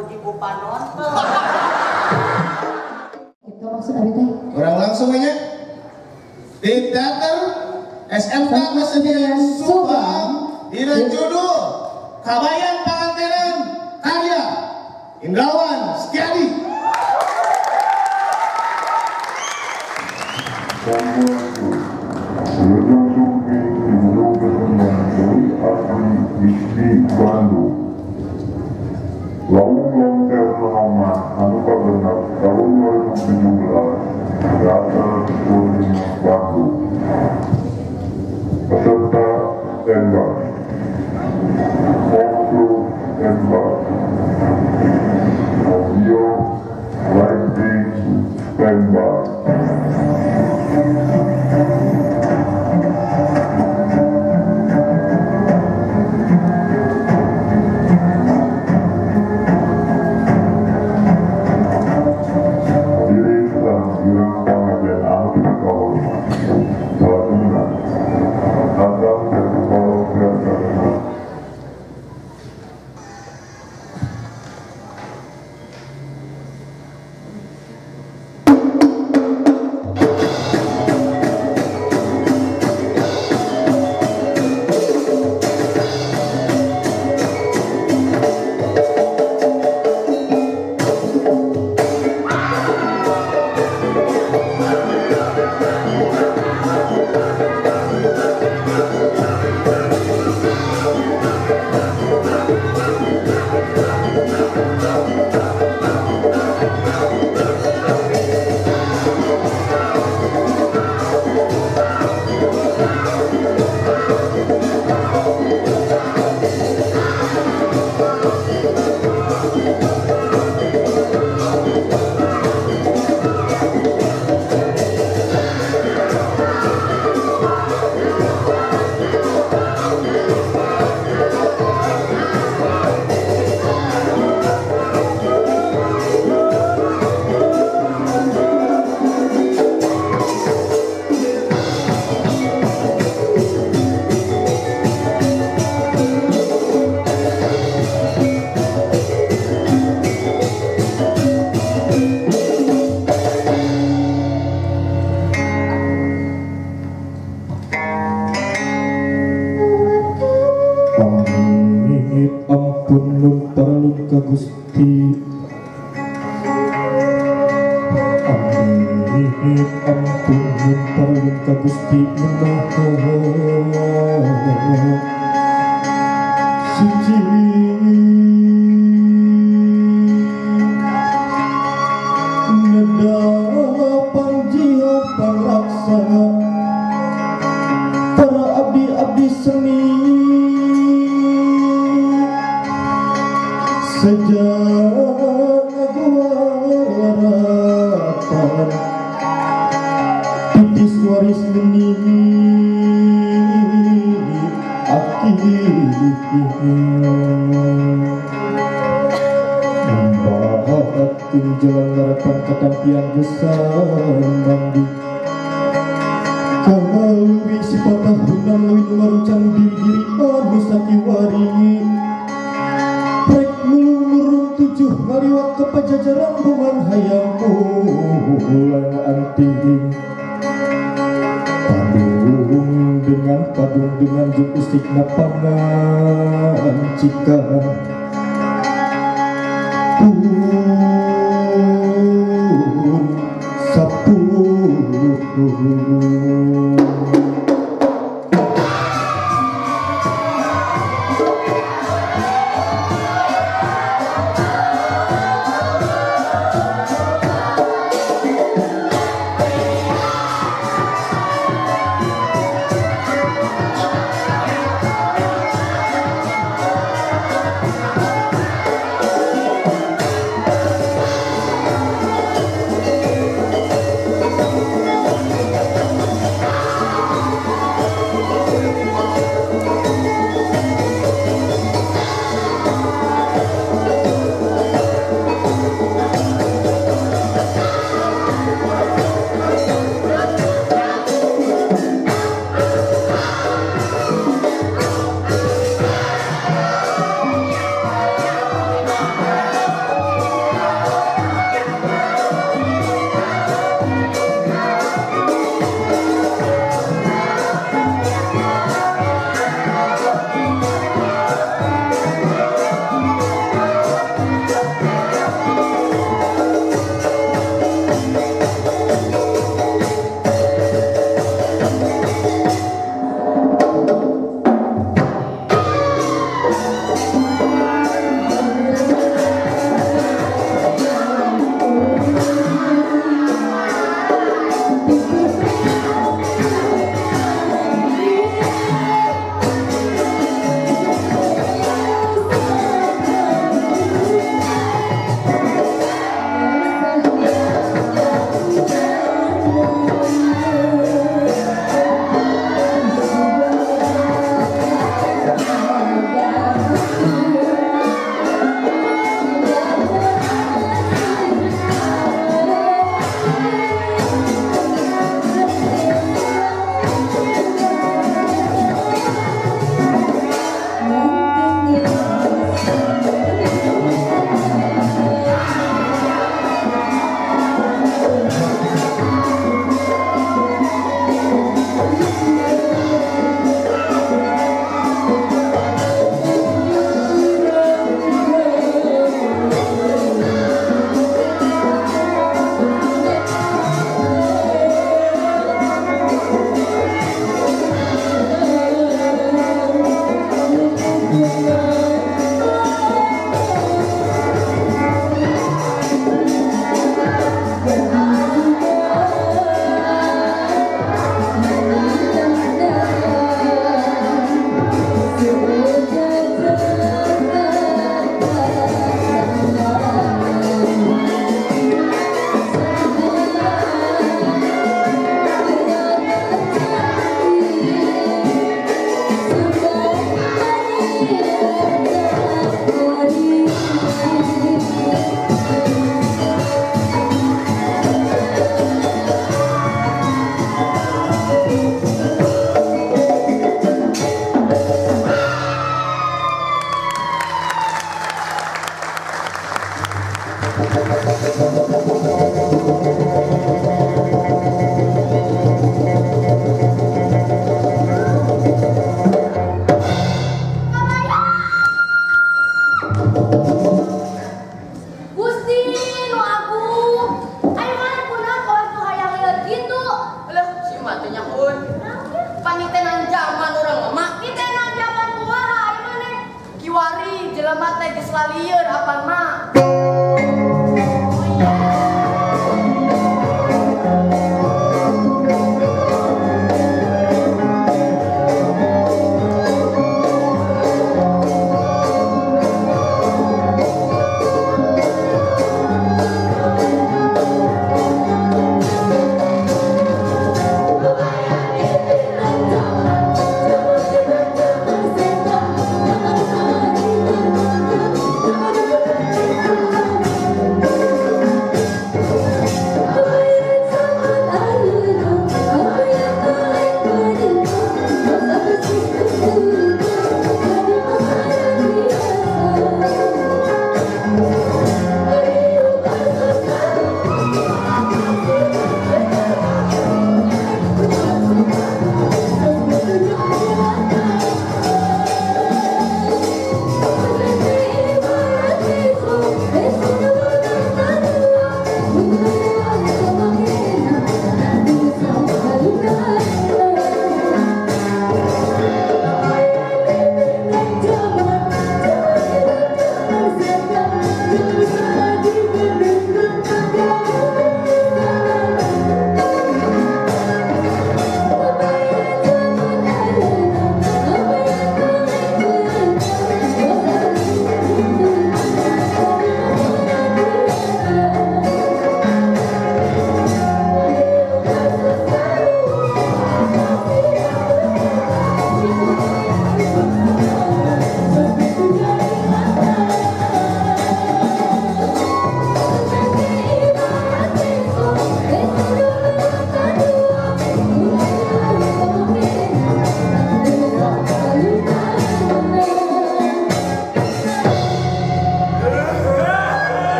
dipuji ku panonton. Itu maksud abi teh. Orang langsung aja di teater SMK Kesenian Subang dina judul Kabayan Pangantenan karya Indrawan Setiadi. Bandung. Lalu Lontar Noman anu kagenep tahun 2017 Teater Kuning Bandung. Peserta standby. Kru standby. Audio lighting standby. Ampun nun paralun ka Gusti, amit ampun nun paralun ka Gusti nu Maha Suci. Neda pangjiha pangraksana para abdi-abdi seni sejak ngaguar laratan titis waris geni aki membahatkeun jalan laratan katampian gesan mandi kaleuwi sipatahunan leuwih nu marucang diri-diri anu sakiwari tujuh ngaliwat ke pajajaran buman hayang ulang anting padung dengan juk ustikna pangancikan pun sapuh.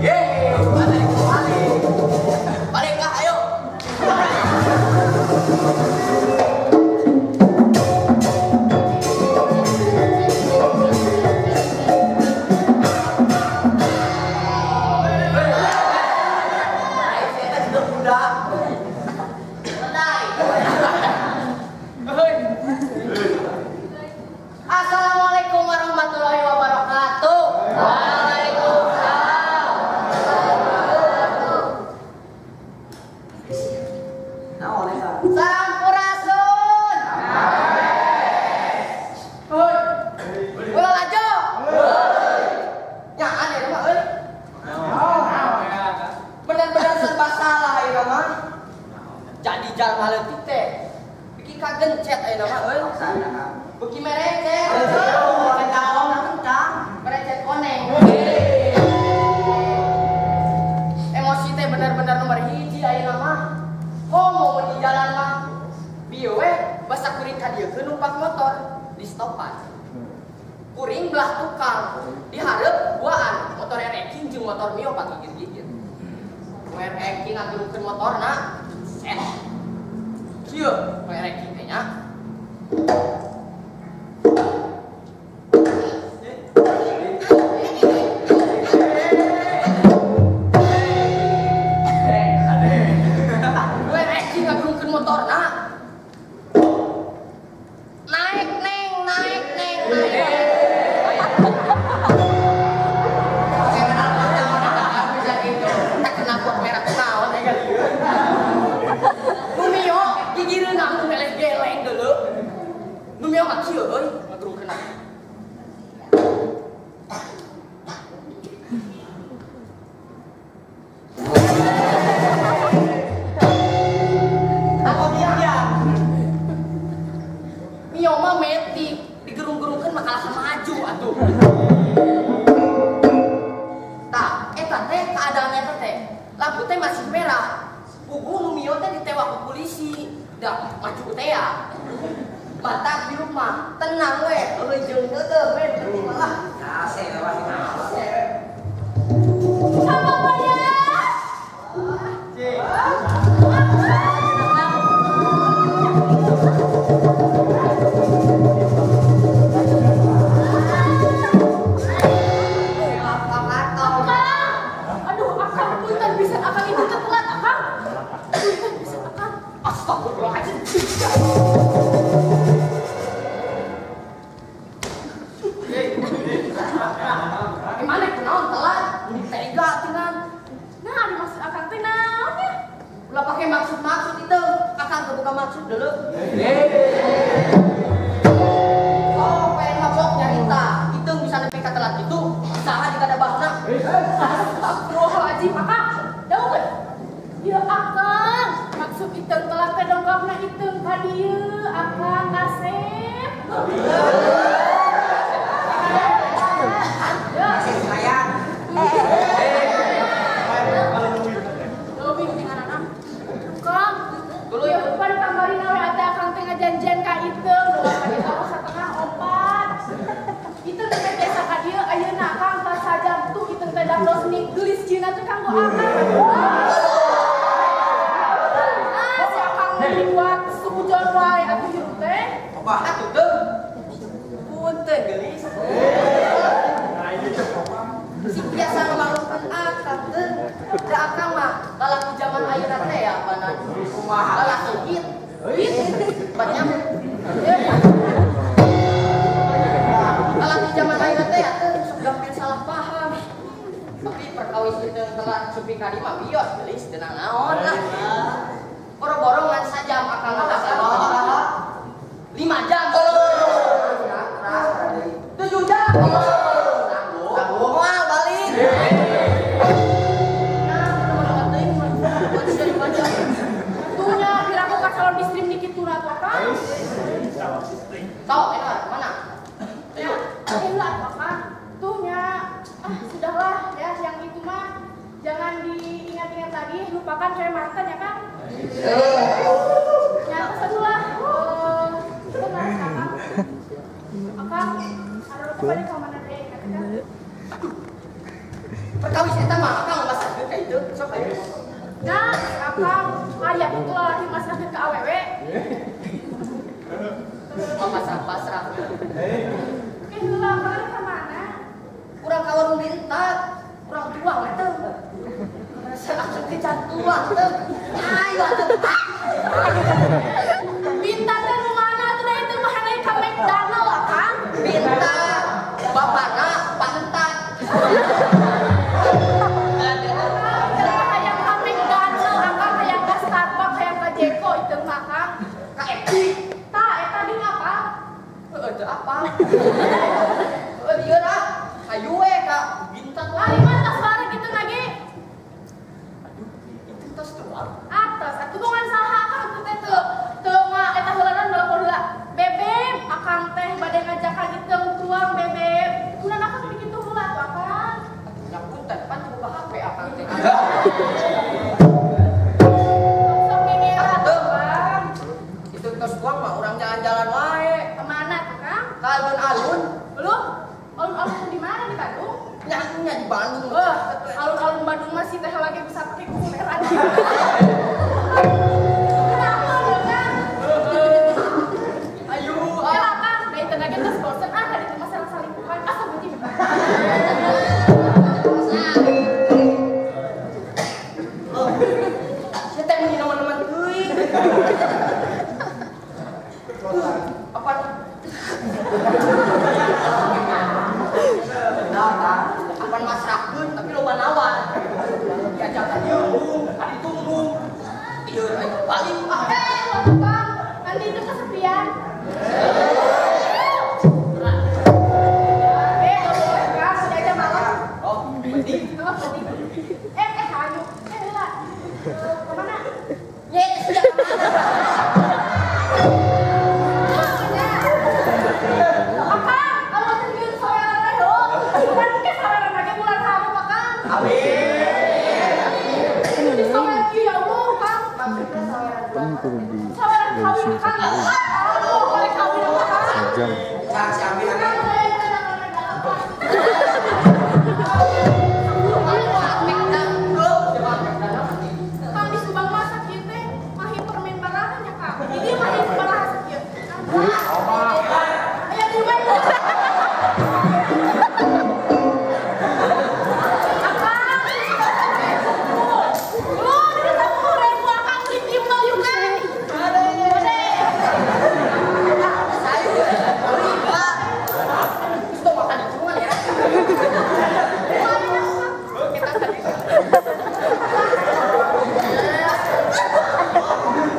Yeah. jalma leutik teh. Biki kagencet ayeuna mah euy. Beuki merecet. Merecet koneng. Emosi teh bener-bener nomor hiji ayeuna mah. Komo mun di jalan mah. Bieu we basa kuring ka dieu numpak motor di stopan. Kuring belah tukang dihareup duaan motor RX jeung motor Mio pagigir-gigir. RX ngagerukeun motorna. Set. Kieu RX teh nya. RX ngagerukeun motorna. Naik neng, naik neng, naik. Nu Mio mah kieu euy, ngagerungkeun. Mio mah metik, digerung-gerungkeun mah kalah maju atuh. Tah, eta teh keadaan eta teh. Lampu teh masih merah. Puguh nu Mio teh ditewak ku polisi. Dah maju teh ya. Batak di rumah, tenang we, euy jeung heueuh we penting malah. Kasih lewat Sama ya. Aduh, akang punten bisa akang itu telat akang. Punten bisa akang. Astagfirullahaladzim. Gimana kunaon telat? Tega tinggal. Nah, dimaksud akang teh naon ya? Ulah pakai maksud-maksud itu. Akang kebuka maksud dulu. Oh, pengen mabok nyarita. Itu bisa nepi ka telat itu. Saha jika ada bahna. Astagfirullahaladzim, akang. Daun. Ya akang, maksud iteng telat teh dongkapna iteng ka dieu, akang kasep. Janjian ka iteng, doakan itu 3:30. Iteng teh biasa ka dieu ayeuna akang tas sajam tuh iteng teh daplos nih geulis cina teh kanggo akang. Ah, si akang liwat suujon wae atuh hirup teh. Atuh teu. Punten geulis. Si biasa ngamalukeun akang teh. Da akang mah lalaki zaman ayeuna teh ya panan. Kumaha lalaki hit. Banyak. Kalau di zaman ayeuna teh atuh sok gampil salah paham. Tapi perkawis itu telah supi ka mah bios geulis teu naon lah. Boro-boro ngan sajam akang mah 5 jam. 7 jam. Sanggup. Moal balik. Nah, teuing mah 5 jam. Tuhnya kira aku ka calon istri niki turah tuh akang. Sok, enak mana? Ya, enak akang. Tuhnya, ah sudahlah ya yang itu mah jangan diingat-ingat lagi, lupakan kayak mantan ya kang. Ya, setelah tenang akang. Akang, ada lupa balik ke mana deh, kang. Aduh, perkawis eta mah akang masakkeun ka itu, sok ayo. Nah, akang, aya itu lagi masakkeun ka awewe. Oh, pasrah-pasrah. Oke, heula akang ka mana? Kurang ka warung bintat, kurang tuang eta. Rasa akang kecantuan teh. Ayo atuh. Bintat teh nu mana atuh da itu mah naik ka McDonald akang. Bintat, bapana pantat. Hayang ka McDonald akang, hayang ka Starbucks, hayang ka Jeko itu mah akang. Ka FB. Tah eta ding apa? Heueuh teu apa. Heueuh lieur ah. Hayu we ka Bintat wae. Ari mah tas bareng gitu lagi. Aduh, itu tas tuang. Atas atuh bongan saha akang teh Sok ngengera tuh, Bang. Itu tos buang mah urang jalan-jalan wae. Kemana tuh, Kang? Ka alun-alun. Belum? Alun-alun di mana di Bandung? Nya di Bandung. Wah, alun-alun Bandung masih teh lagi bisa pakai kuleran. Kenapa dong, Kang? Ayo, Ya, Kang, dari tenaga terus bosen ah tadi cuma saling-salingkuhan. Ah, sebutin. Saya teh mau teman-teman teuing. Apa? Nah, apan masrahkeun tapi loba nawar. Diajak ka dieu, ka ditunggu. Ieu aing balik ah. Eh, waktu Kang, nanti itu kesepian. Eh, nggak boleh Kang, sudah aja malam. Oh, penting. Oh, penting. Ayo. Lah. Kemana? Ye, sudah kemana? Akang, kalau tinggal saweran teh do. Bukan ke saweran lagi bulan haru, Akang. Amin. Di saweran ieu ya Allah, Kang. Maksudnya saweran Kan kudu di Saweran dari kawin, sini Kang. satu Aduh, boleh kawin apa, Kang? sejam. Kang si Amin amin. Kang di Subang mah sakieu teh mahi permen barahan ya, Kang. Ini mahi barahan sakieu. Aya kurban. Akang. Lu di 10.000 Akang beli timbal yuk, Kang. Gede. Terus tuh makan di cuman ya. Kita tadi.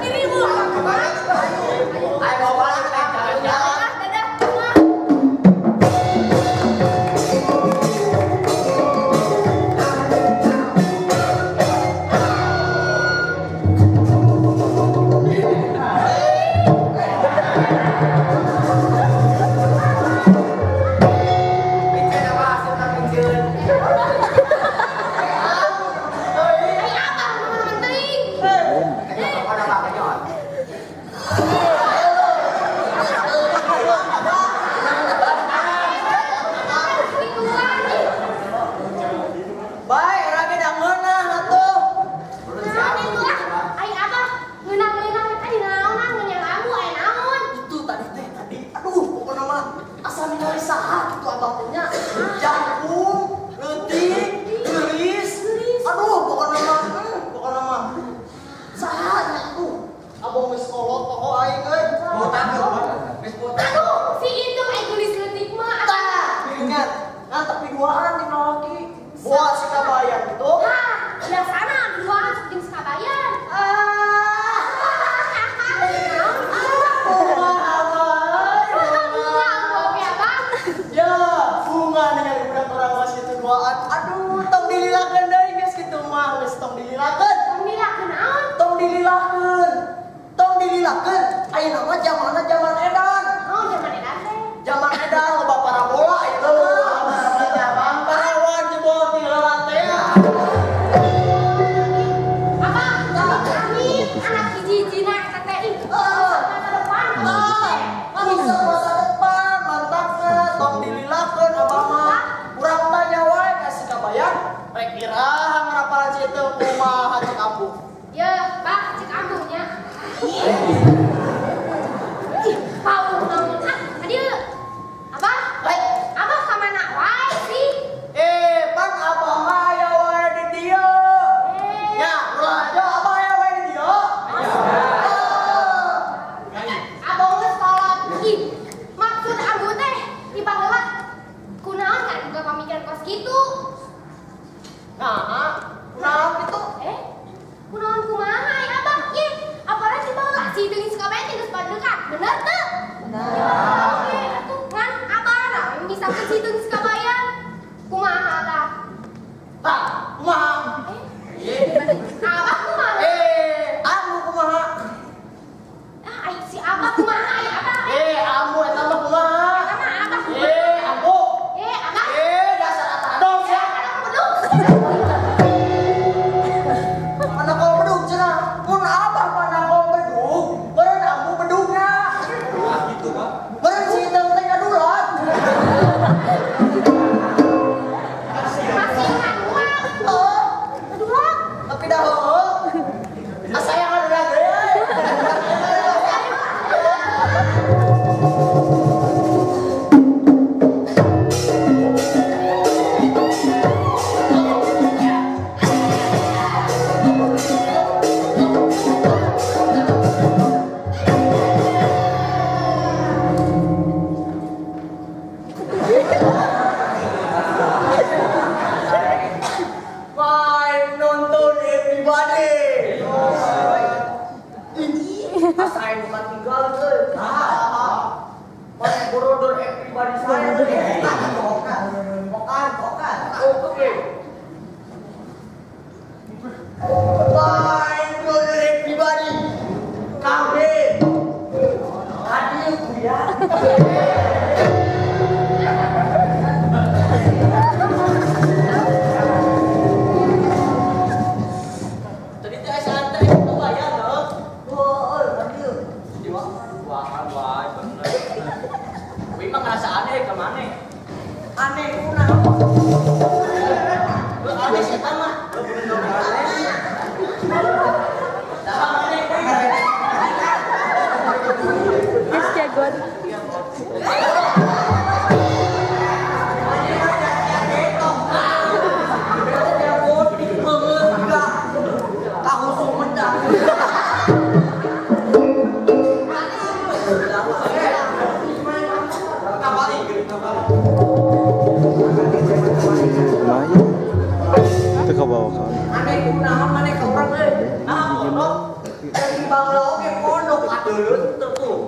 Ini Bu. Ayo bawa balik jalan-jalan. Ah, dadah. Rumah. Bikin apa hasil tak bikin. Ai apa teman-teman teuing? Ada apa kejot? Lingkungan nih. Baik, orangnya dah ngeunah atuh. Naon itu ah? Ai apa? Ngeunah-ngeunah ai naonan ngeunah ambu ai naon? Itu tadi teh tadi. Aduh, pokoknya mah asa ningali saha kitu abah teh nya. Jangkung, leutik, geulis. Aduh, pokoknya mah, pokoknya mah. Saha nya tuh? Abah geus kolot pokok aing euy. Botak geus botak. Aduh, si itu ai geulis leutik mah. Tah, ingat. Nah, tapi duaan di laki. Buat si kabayan gitu. Hah, biasana duaan sok jeung sakabayan. Ah. Naon? Bunga abah. Bunga oke abah. Ya, bunga ningali budak orang was itu duaan. Aduh, tong dililakeun deui geus kitu mah, geus tong dililakeun. Tong dilakeun naon? Tong dililakeun. Tong dililakeun. Ayeuna mah zamanna zaman edan. Naon zaman edan teh? Zaman edan loba parabola itu. Parawan jebol ti heula teh. Abah, kami anak hiji-hijina eta teh ih. Masa depan. Masa masa depan mantapna tong dililakeun abah mah. Urang tanya wae ka si kabayan, rek iraha ngarapalan si itu kumaha cek ambu. Ya, Bah, cek ambunya. Ih, paung naon ah, adieu. Abah, Baik. abah ka mana wae sih? Eh, pan abah mah aya wae di dieu. Eh, Nya, ulah aja abah aya wae di dieu. abah geus kolot. Ih, maksud ambu teh di baheula kunaon kan boga pamikiran kos kitu? Nah, kunaon kitu? Eh, kunaon kumaha ya abah? Ye, apalagi baheula si deui Saya bukan tinggal euy. Mana borodor pribadi saya euy. Bukan. Oke. Lain borodor pribadi. Kabeh. Kadieu kuya. Tadi teh santai kebayang loh. Oh, kadieu. Wah, bener. Kuy mah ngerasa aneh ke mana? Aneh kunaon? Lu aneh setan mah. Lu bener-bener aneh. Saha maneh kuy? Geus jagoan. Itu ke bawah kan. Aneh kunaon maneh ka urang euy. Nah, pondok. Dari bangla oge pondok adeun teu tuh.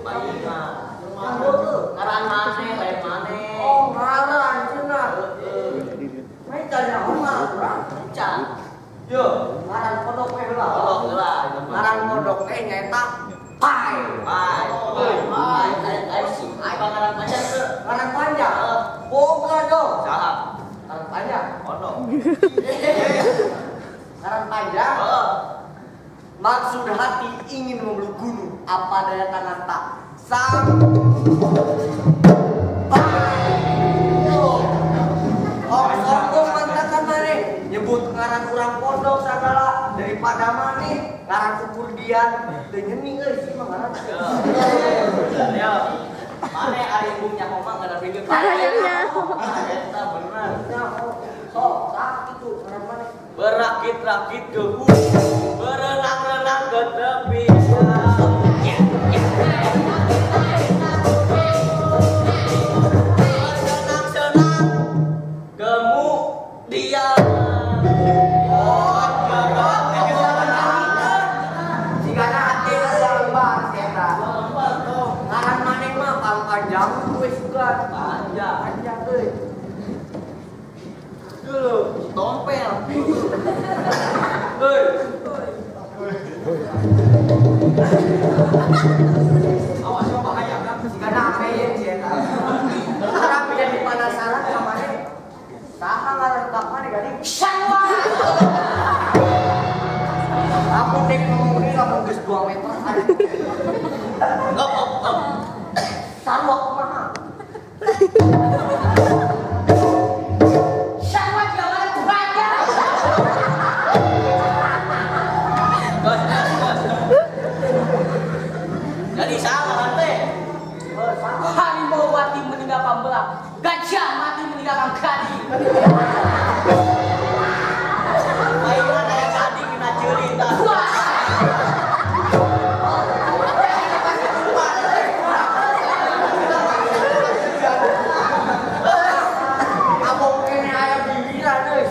Baina. Ngaran maneh lain maneh. Oh, ngaran cenah. Heeh. Meh tanya mah urang encan. Yo, ngaran pondok we heula. Pondok heula. Ngaran pondok teh nyaeta Pai. Pai. Pai. Ai si ai ngaran panjang teu? Ngaran panjang. Boga dong. Saha? Ngaran panjang pondok. Ngaran panjang. Maksud hati ingin memeluk gunung, apa daya tangan tak sampai. Oh, sombong mantakan maneh nyebut ngaran urang pondok sagala daripada maneh ngaran ukur dian teu nyeni euy sih mah ngaran. Yo. Maneh ari embung nyaho mah ngaran beungeut. Eta bener. Sok sak kitu ngaran maneh. Berakit-rakit ke hulu, berenang-renang ke tepi. Bersenang-senang kemudian. Oh, jigana hati lembar si eta. Ngaran maneh mah panjang we sugan. Panjang, panjang euy. Dulu, tompel. Hei. Awas yo bahaya kan jigana ameyen si eta. Urang jadi penasaran ka maneh. Saha ngaran bak maneh gading? Sarwa. Aku nek ngomong ini lamun geus 2 meter. Sarwa kumaha? Sarwa jalan banyak. Jadi salah teh. Harimau mati meninggalkan belang, gajah mati meninggalkan gading. Mainan aya gading dina ceuli tah. Abong kene aya bibiran euy.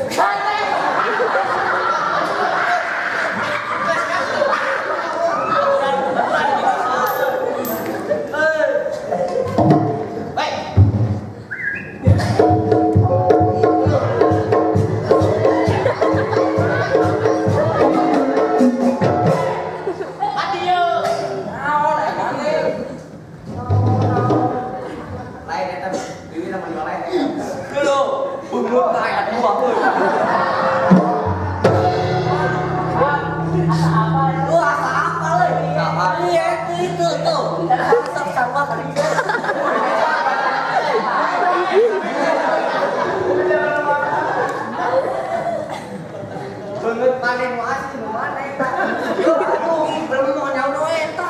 Beungeut maneh nu asli nu mana eta? Yo atuh belum mau nyaho eta.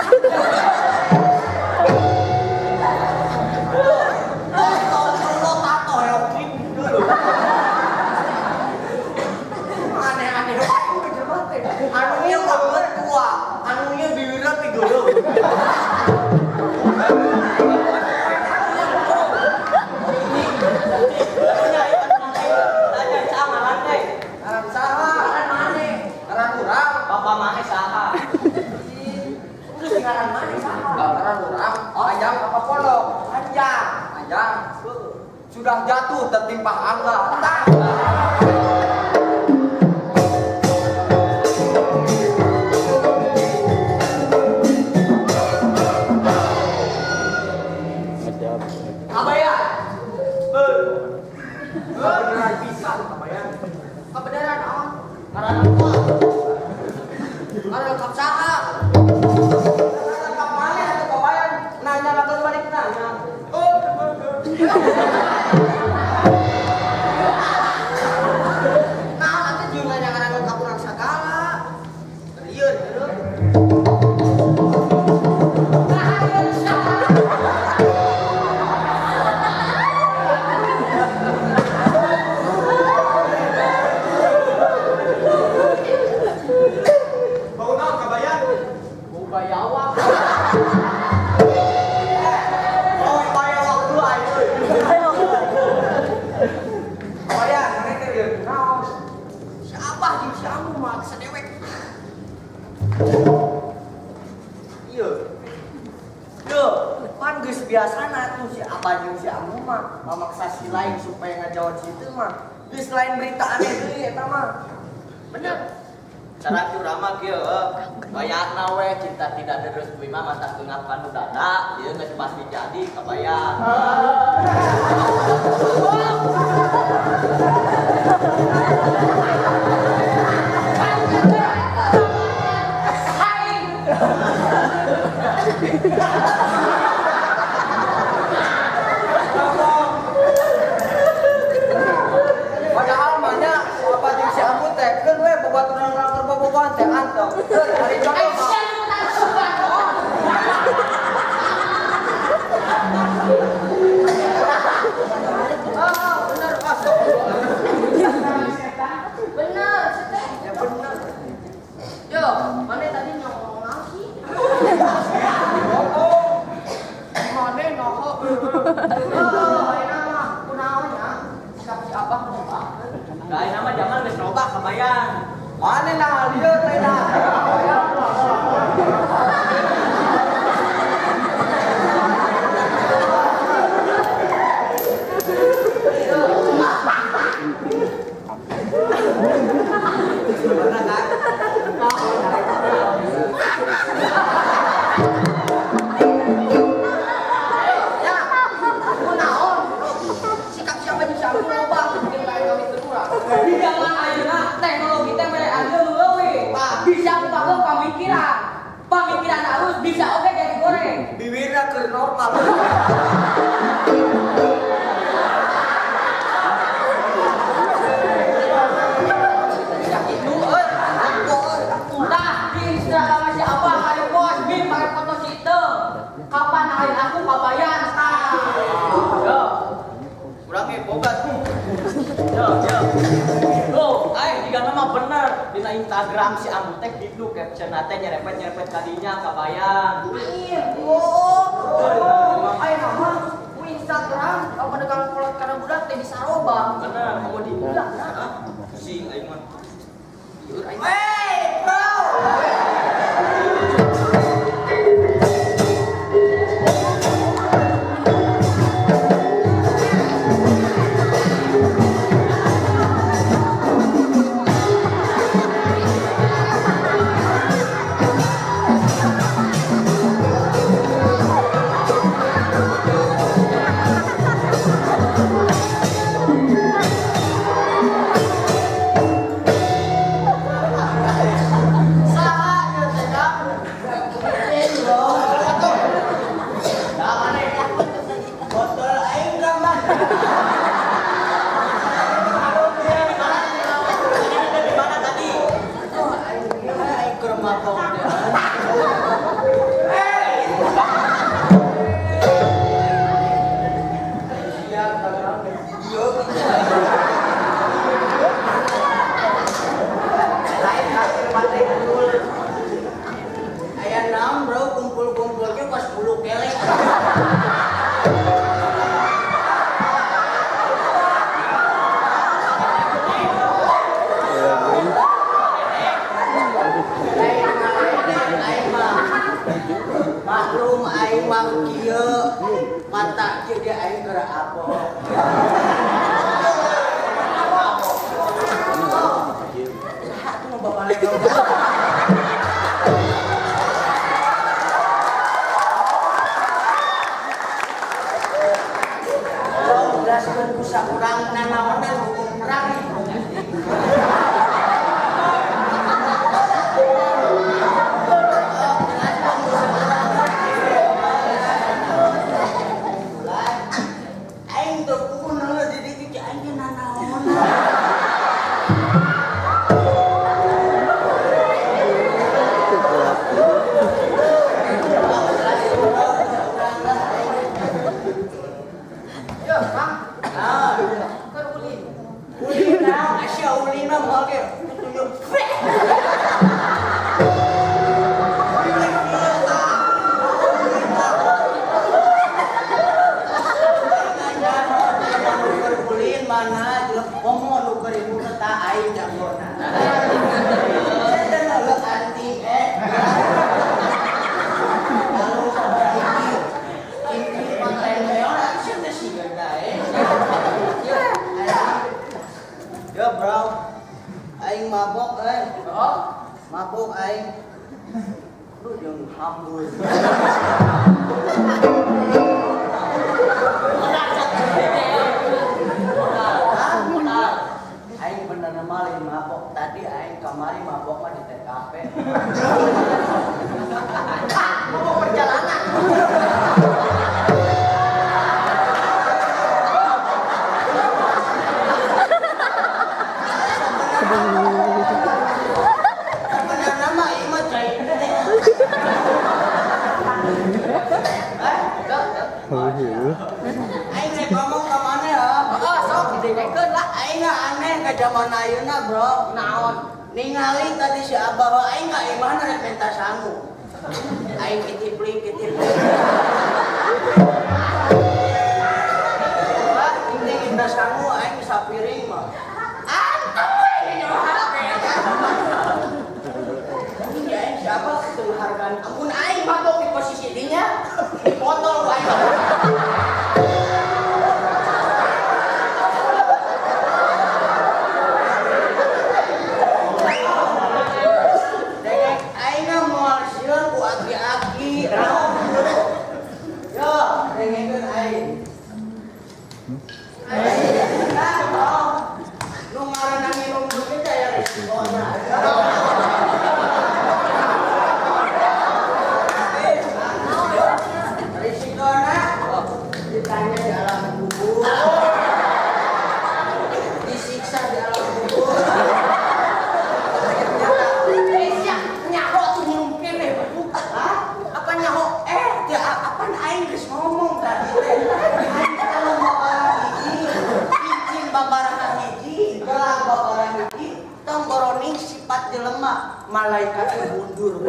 Aneh-aneh wae jelema teh. Anu ieu banget tua, anu ieu bibirna teh geuleuh. Tanya saha ngaran teh? Ngaran saha? Ngaran maneh. Ngaran urang, bapa maneh saha? jatuh tertimpa angka. Kabayan. Beneran pisan kabayan. Kebenaran ah. Ngaran apa? Ngaran lengkap saha? Ngaran lengkap mana atuh kabayan? Nanya langsung balik nanya. Oh. Nah, atuh jeung nanya ngaran lengkap urang sagala. Lieur heueuh. Biasana tuh si abah jeung si Ambu mah memaksa si lain supaya ngajawab situ mah geus lain berita aneh deui eta mah. Bener. Cara curama kieu bayarna we cinta tidak direstui mah mata keungap kanu dada ieu geus pasti jadi kabayar. Padahal mah nya apa jeung si Ambu teh keun we babaturan urang keur bobogohan teh anteng. Heuh ari jodoh mah. Ah, bener masuk. Bener, teh. Ya bener. Yo, mana tadi ngomong naon sih? Ngomong. Mana noho? Heuh, ayeuna mah kunaon nya? Sikap si abah loba. Da ayeuna mah jaman geus loba kabayan. Mana nah lieur teh nah. Ya, kunaon? Sikap siapa jeung si Ambu loba bikin lain kami urang. Di zaman ayeuna teknologi teh mere anjeun leuwih. Bisa dipakai pamikiran. Pamikiran halus bisa oge jadi goreng. Bibirna keur normal. Ya kitu euy. Tah di Instagram si abah kali bos bim pakai foto si itu. Kapan hari aku kabayan tah. Yo. Urang ge boga tuh. Yo, yo. Loh, aing jiga nama bener dina Instagram si Ambu teh gitu caption teh nyerepet-nyerepet kadinya kabayan. Iya, oh. Ayeuna mah ku Instagram kalau pedagang kolot kana budak teh bisa robah. Bener, kamu di budak nah. Pusing aing mah. Lieur aing. Wey, bro. Maklum aing mah kieu mata kieu ge aing keur apok. Jelaskeun ku saurang nanaonan hukum perang. Aing teu kuno di ditu cai aing nanaonan. Yo, Kang. Keur ulin. Ulin naon? Asya ulin mah moal ge. Tunjuk. Ulin mana jelek komo nu keur ibu teh aing jagona. Saya teh anti eh. Lalu sabaraha hiji. Ini konten meona sia teh siga eh. Ya bro, aing mabok eh. Oh, mabok aing. Lu jeung hambur. Aing bener mah lain mabok. Tadi aing kamari mabok mah di TKP. Mabok perjalanan. Sebenarnya mah ieu mah cai teh. Aing rek ngomong ka maneh ya. Heeh, sok didengekeun lah. Aing aneh ka zaman ayeuna, Bro. Naon? Ningali tadi si Abah aing ka imahna rek minta sangu. Aing kitipling kitipling. Pak, ini minta sangu aing sapiring mah. Antep we nyawa HP. Ini aing si Abah teu hargaan. Ampun aing mabok di posisi dinya, dipotol ku aing. Ditanya di alam kubur, disiksa di alam kubur. Nyaho tuh minum kene, hah? Apa nyaho? Ya apa aing geus ngomong tadi teh. Aing kalau babaraha hiji, cincin babaraha hiji, gelang babaraha hiji, tong boroning sifat jelema, malaikat mundur.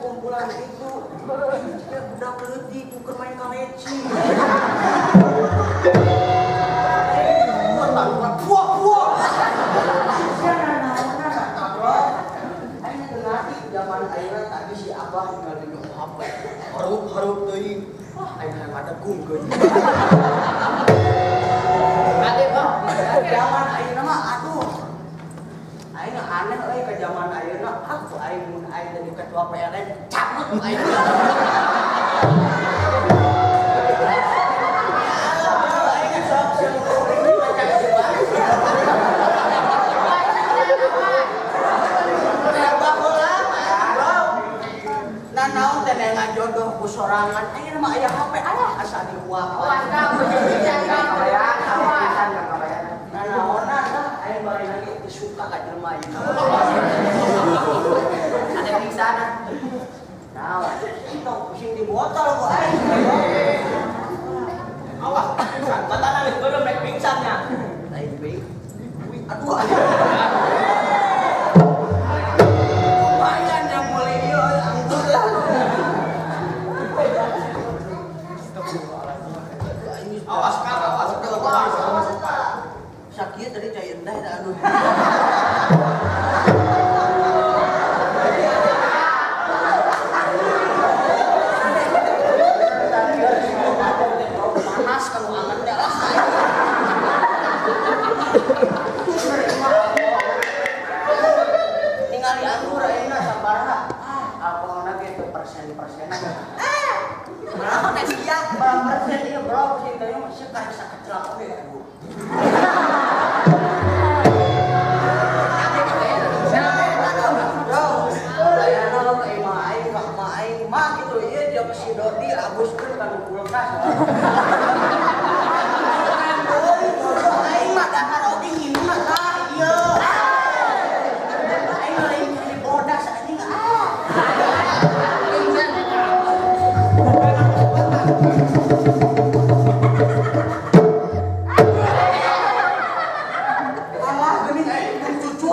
Kumpulan itu, ya budak leutik bukan main kaleci. Buah buah. Siapa naona bro? Aing teu ngarti zaman ayeuna tadi si Abah ningali nu HP. Harup-harup teuing. Wah, aing hayang adegungkeun. Ade bang, zaman ayeuna mah aduh. Aing aneh euy ka zaman ayeuna, aku aing mun aing jadi ketua PLN cabut aing. Aing sok sorangan ayeuna mah aya HP alah asa dihuapan. Awas Kang, pisan Kang kabayan, pisan Kang kabayan. Nanaonan lah aing bari lagi teu suka ka jelema ieu. Ada pingsan. Naon? Tong pusing di botol ku aing. Awas pingsan, matana geus beureum rek pingsannya. Lain deui. Aduh. Lumayan yang mulai ieu anggur lah. Awas Kang, awas. Awas. Sakit tadi cai endah dah aduh. Panas kalau anget dah lah. Ningali anggur ayeuna sabaraha? Ah, alkoholna ge teu persen-persen. Ah. Berapa teh sia? Berapa persen ieu bro sing teh mah sieun karek sakecelak oge aduh. Si Dodi abuskeun ka nu kulkas. Aing mah dahar oge nginumna tah ieu. Aing lain di bodas anjing ah. Alah geuning aing cucu.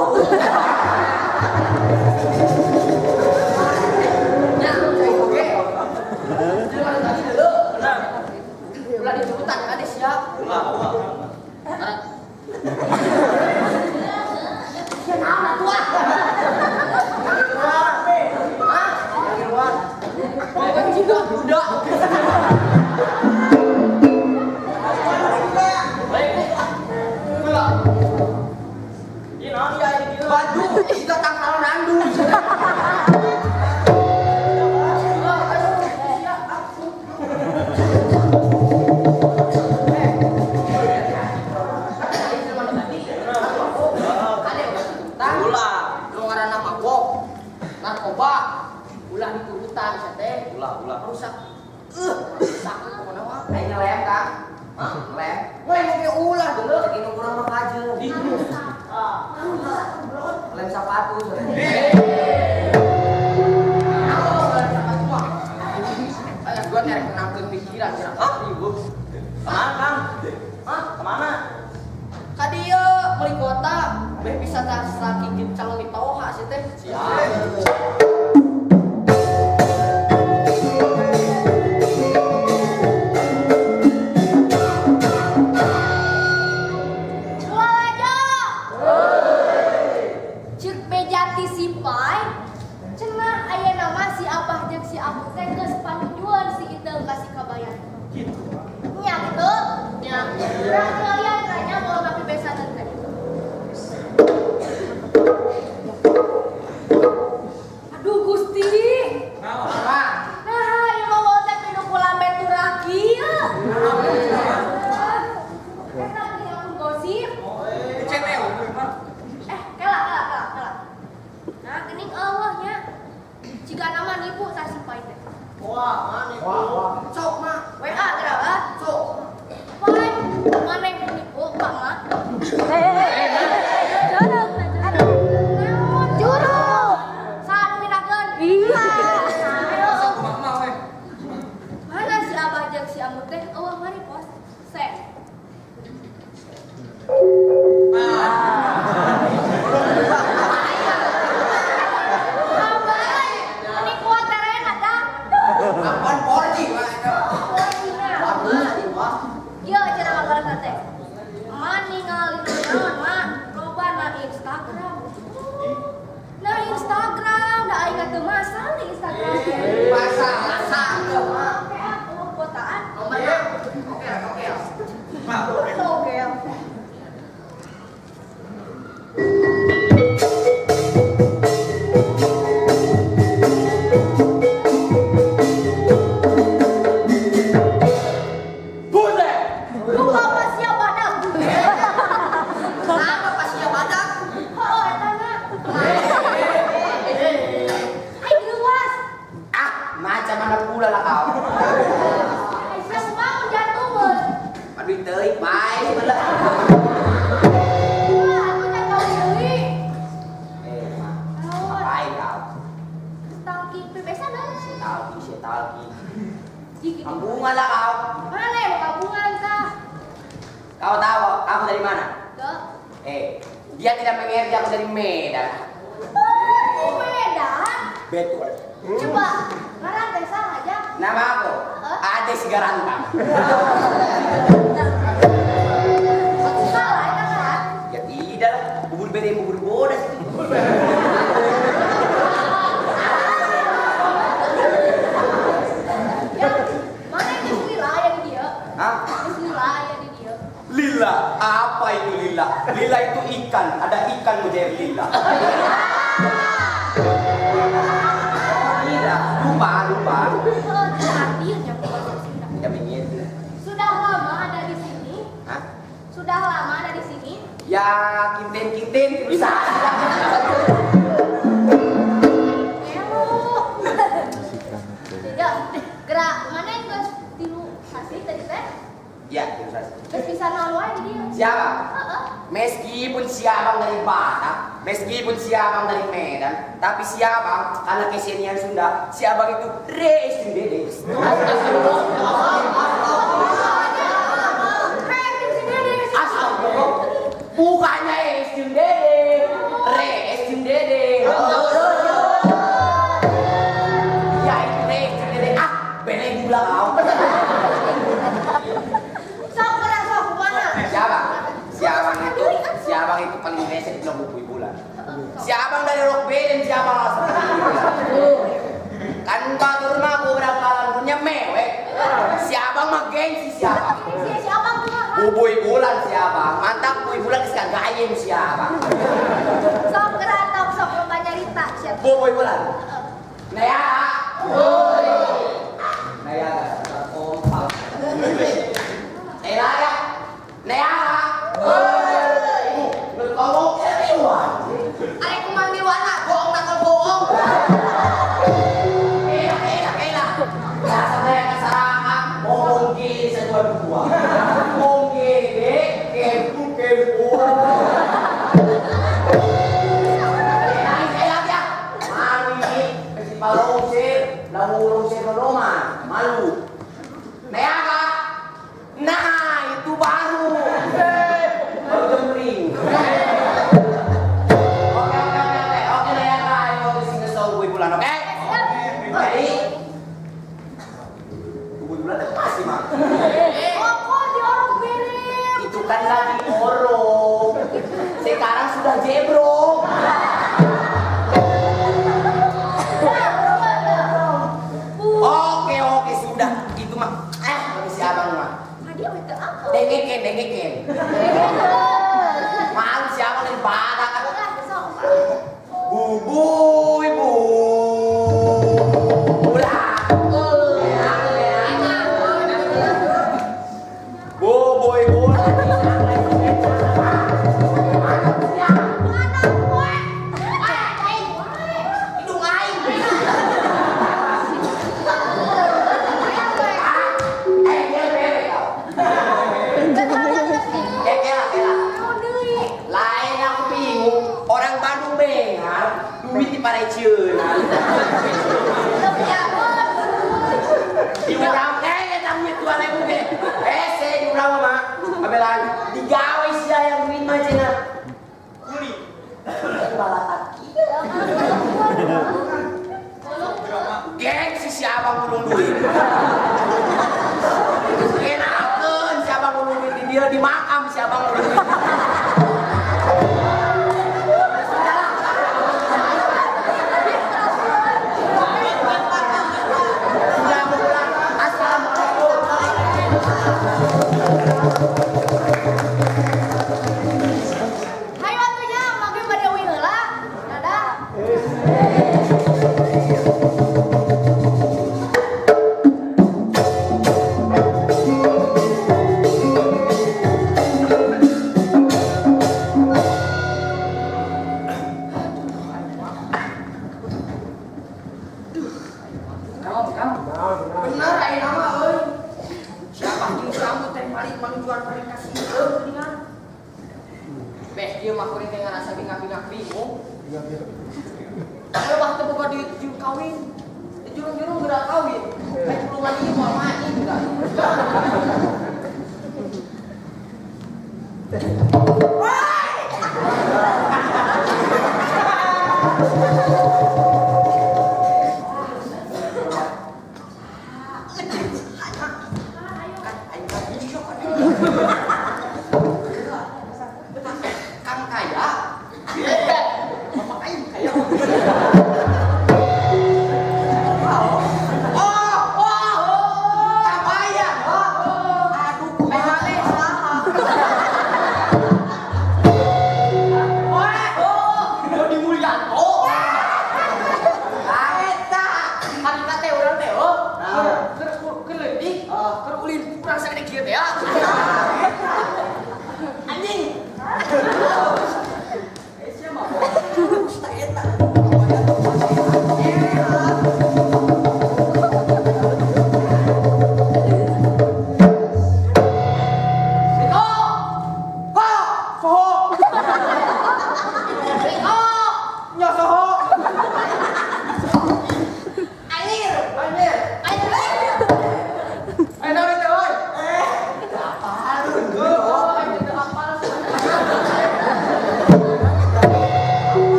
Ulah diturutan kade siap. Ulah, ulah. Sia naon atuh ah? Hah? Pokoknya juga budak. Ulah. Ieu naon ieu aya di dieu? Baju siga tangkal nandu. Narkoba ulah diturutan sia teh. Ulah, ulah. Rusak. Rusak pokona mah. Aing ngelem Kang. Hah? Ngelem. Ngelem oge ulah deuleu. Cek urang mah kajeun. Lem sepatu cenah. Lem sepatu mah. Aya gua terek nenangkeun pikiran cenah. Hah? Ibu. Kemana Kang? Hah? Kemana? Ka dieu meuli kota beh bisa sakigit calon mitoha sih teh. Siap. Ceuk bejati sipai cenah aya nama si Abah jeung si Abu teh geus panujuan si Iteung ka si Kabayan. Kitu. Nya kitu. Nya. Urang kalian tanya moal tapi besaneun ka ditu. Aduh Gusti. Naon? Nah, ieu mah moal teh pinu kulambe turah kieu. Eta geuning aku gosip. CTU mah. Kela, kela, kela, kela. Nah, geuning eueuh nya. Jika nama nipu tah si Pai teh. Wah, mana wah. Sok mah. WA geura ah. Sok. Pai, maneh nipu ka mah? Curug, curug. Naon? Curug. Saha nu mindahkeun? Iya. Ayo. Kumaha we? Mana si Abah jeung si Amut teh eueuh mari pos. Sek. Abah, ini kuat terena dah. Apaan porji mah eta? Porjina. Ieu cenah ngabalas teh. Tuh. Dia tidak mengerti aku dari Medan. Oh, di Medan? Betul. Coba, ngaran teh saha aja? Nama aku Ade Sigarantang. Salah itu kan? Ya tidak lah, bubur bere bubur bodas itu. Ya, mana itu lila yang di dia? Hah? Lila yang di dia. Lila, apa itu lila? Lila itu ikan, ada ikan mujair lila. Lila, lupa. Tidak mengerti. Sudah lama ada di sini? Hah? Sudah lama ada di sini? Ya, kinten-kinten bisa. Tidak, gerak mana yang geus tilu sasih tadi teh? Ya, tilu sasih. Geus bisa nalu aja di dieu. Siapa? Heeh. Meskipun si abang dari Batak, meskipun si abang dari Medan, tapi si abang karena kesenian Sunda, si abang itu reis dede. Astagfirullah. Bukannya reis dede, reis dede. Ya itu reis dede. Ah, bene gula kau. Sok gerak sok mana? Siapa? Si abang itu paling rese di bilang bulan. Si abang dari rock band, si abang langsung. Kan batur mah beberapa lagunya mewek. Si abang mah gengsi si abang. Si abang kumaha? Bubuy bulan si abang. Mantap bubuy bulan geus kagayem si abang. Sok gerak sok loba nyarita siapa? Bubuy bulan. Naya. Oi. Naya kompak. Naya ya. Naya. Oi. Ngomong arek kumanggil wana, bohong nakal bohong. Elah. Biasa saya kasaraka, bohong gini sedua-dua. Bohong gini, kempu. Elah ya. Malu ini, festival longser, lagu longser Roma, malu. Nea, nah itu baru. Baru jemring. Oke, Naya, ayo sing song bulan, oke? Jadi, bulan itu pasti mah. Kok di orok birim? Itu kan lagi orok. Sekarang sudah jebrok. Oke, sudah. Itu mah. Bagi si abang mah. Dengeken. Malu si abang dari Batak. Bubuy bulan. Bubuy bulan. Hidung aing. Lain aku bingung, orang Bandung bengar, duit di parecieuna. Di urang duit 2.000 ge. Hese di urang mah, abelan digawe sia yang duit mah cenah. Kuli. Balatak kieu. Gengsi si abang ulung duit. Enakeun si abang ulung duit di dia di makam si abang ulung duit. Hayo atunya mangga bade uih heula. Dadah. Bener ayeuna mah euy. Siapa jeung kamu teh mari manujuan paling kasih eueuh geuningan. Beh ieu mah kuring teh ngarasa bingah-bingah bingung. Kalau teu boga duit jeung kawin, di jurung-jurung geura kawin. Rek pulungan ieu moal mati juga. Kang kaya. Bapak aing kaya.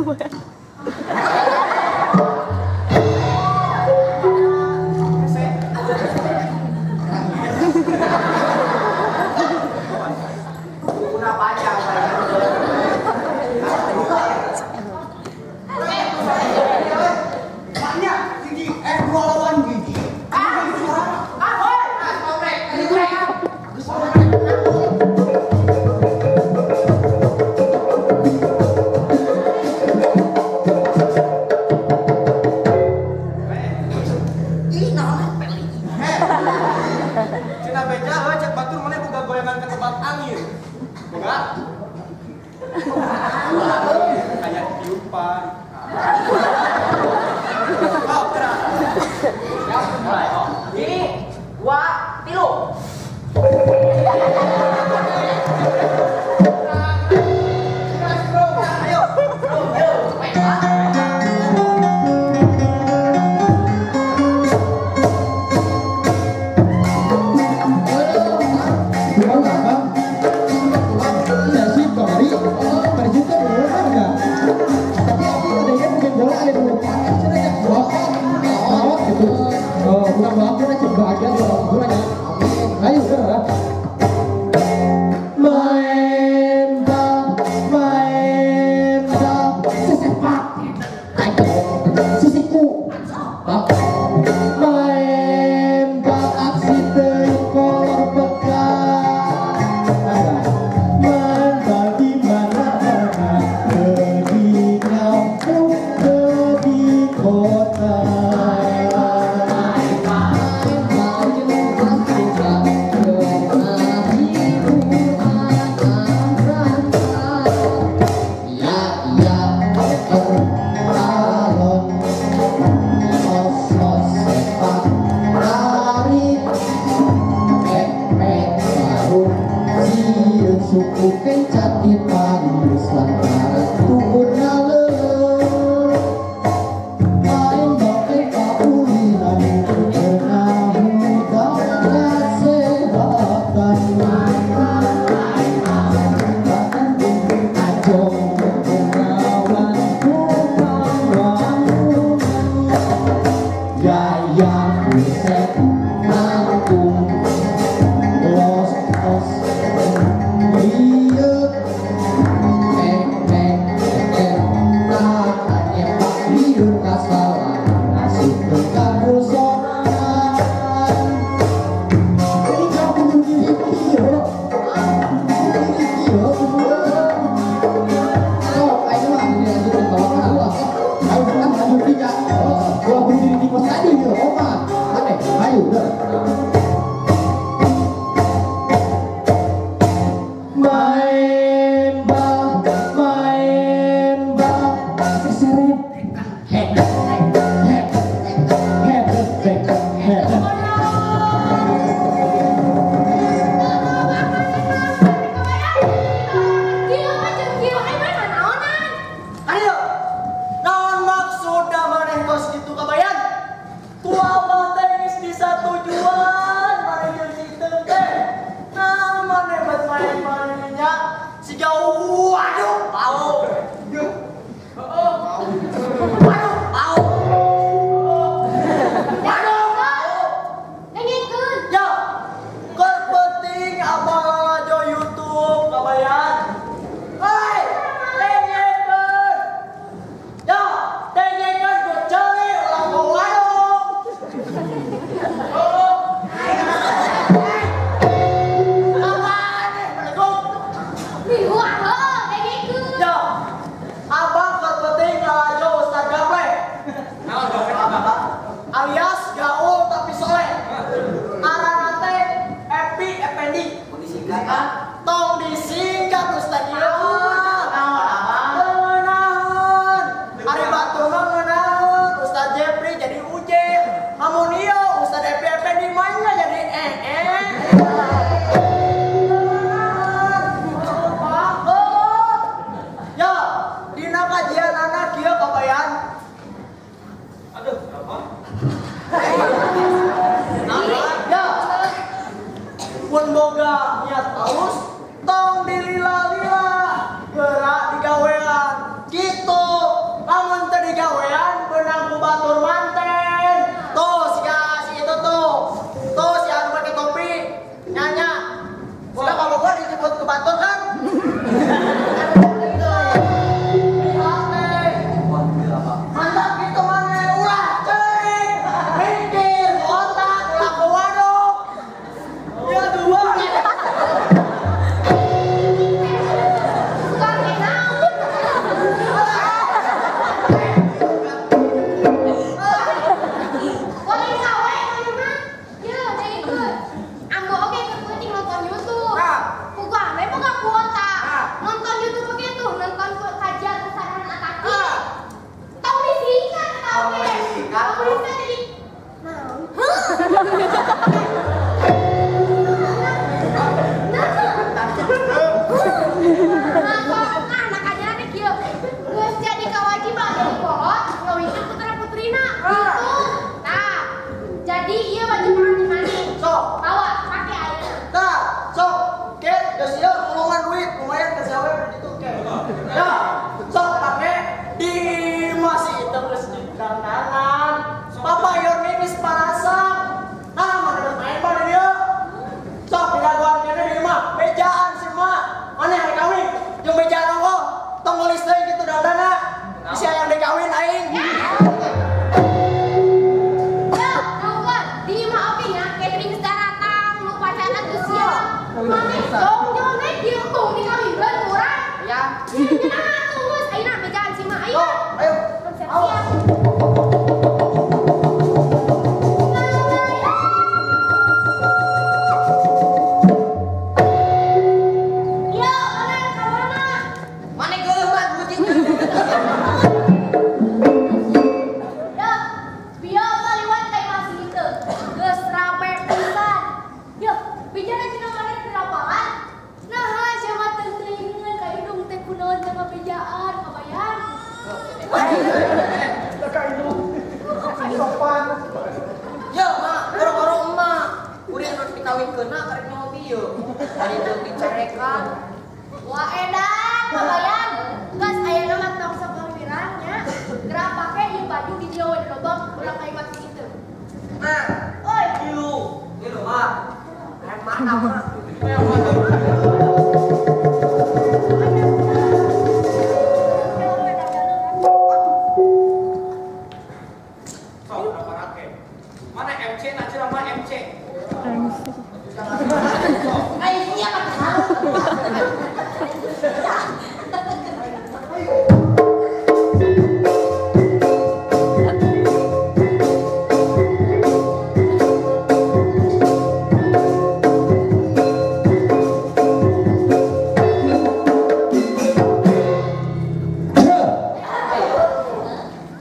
Kota. Tong disingkat Ustaz ieu. Ngeunahun. Ari batur mah ngeunahun. Ustaz Jepri jadi UJ. Amun ieu Ustaz Epi Effendi mah jadi EE. Ya, dina kajian anak kieu kabayan. Aduh, apa? Ya. Pun boga niat alus tong dilila-lila gerak digawean gitu lamun teu digawean beunang ku batur manten tuh si itu tuh si anu pake topi nyanya udah kalau gua disebut ke batur kan mantap gitu mana ulah ceuing mikir otak ulah ke waduk ya dua.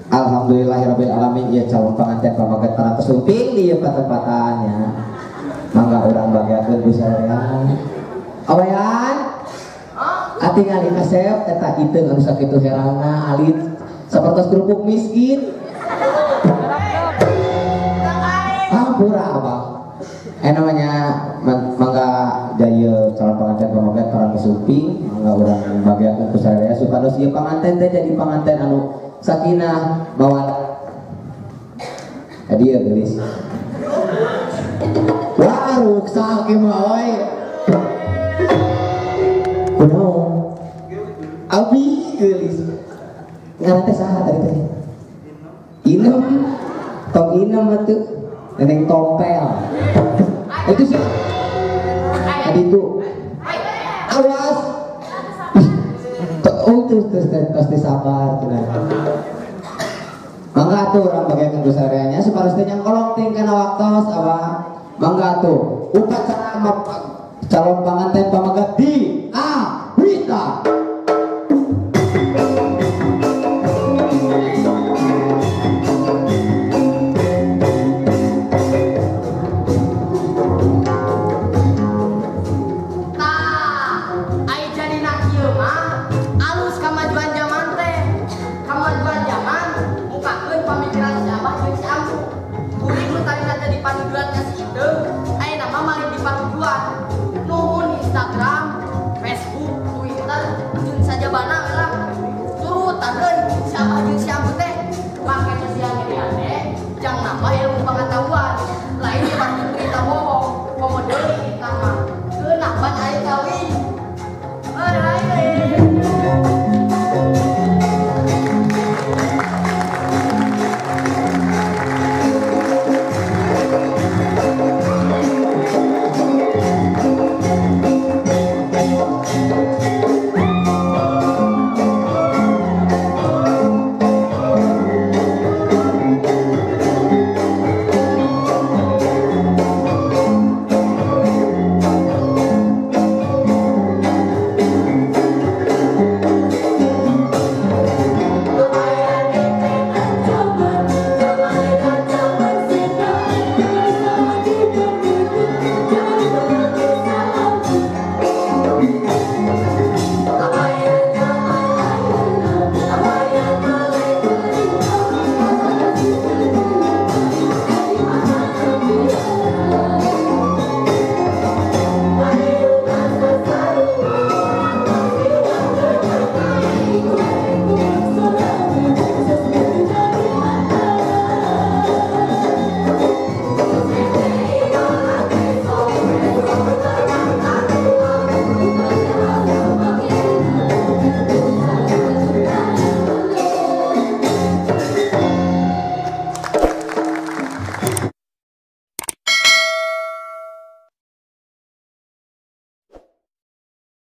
Alhamdulillahirabbil alamin ieu calon panganten pamaget parantos sumping di ieu patempatannya. Mangga urang bagiakeun ku sarean. Awayan. Atingali kasep eta iteung anu sakitu herangna alit sapertos kerupuk miskin. Hampura abang. Namanya mangga daya calon panganten pamaget parantos sumping mangga urang bagiakeun ku sarean supados ieu panganten teh jadi panganten anu sakinah bawa tadi ya gelis. Wah ruksak ieu mah euy. Kunaon? Abi gelis. Ngaran teh saha tadi teh? Inem. Tong inem atuh. Neneng Tompel. Itu sih. Tadi itu. Awas. Oh, terus pasti sabar cenah. Mangga atuh urang bagian gusareanya supados teh nyangkolong ting kana waktos abah. Mangga atuh upacara calon panganten pamegat di Awita.